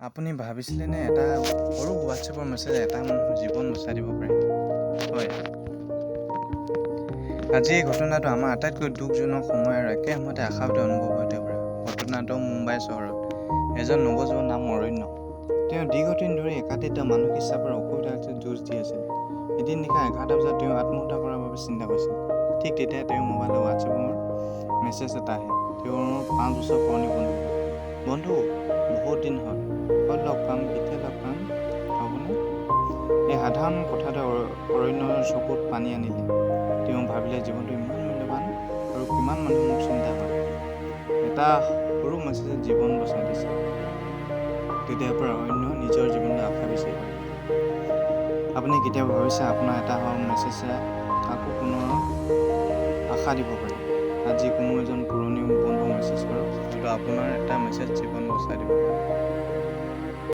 আপুনি ভাবিছিলেনে এটা সৰু হোৱাটছএপৰ মেছেজে এটা মানুহৰ জীৱন বচাই দিব পাৰে? হয়, আজি এই ঘটনাটো আমাৰ আটাইতকৈ দুখজনক সময় আৰু একে সময়তে আশাবাদী অনুভৱ হৈ পাৰে। ঘটনাটো মুম্বাই চহৰত এজন নৱযুৱক, নাম অৰণ্য। তেওঁ দীৰ্ঘদিন ধৰি একাধিক মানসিক চাপৰ অসুবিধাৰ সৈতে যুঁজ দি আছিল। এদিন নিশা 11 বজাত তেওঁ আত্মহত্যা কৰাৰ বাবে চিন্তা কৰিছিল। ঠিক তেতিয়াই তেওঁৰ মোবাইলত হোৱাটছএপৰ মেছেজ এটা আহে, তেওঁৰ 5 বছৰ পুৰণি বন্ধু। "বন্ধু, বহুত দিন হ'ল, ক'ত লগ পাম, কেতিয়া লগ পাম, হ'বনে?" এই সাধাৰণ কথাটোৱে অৰণ্যৰ চকুত পানী আনিলে। তেওঁ ভাবিলে, জীৱনটো ইমান মূল্যৱান আৰু কিমান মানুহে মোক চিন্তা কৰে। এটা সৰু মেছেজে জীৱন বচাই দিছে। তেতিয়াৰ পৰা অৰণ্য নিজৰ জীৱনলৈ আশা বিচাৰি পালে। আপুনি কেতিয়াবা ভাবিছে, আপোনাৰ এটা সৰু মেছেজে কাকো পুনৰ আশা দিব পাৰে? আজি কোনো এজন পুৰণি বন্ধুক মেছেজ কৰক, হয়তো আপোনাৰ এটা মেছেজ জীৱন বচাই দিব পাৰে।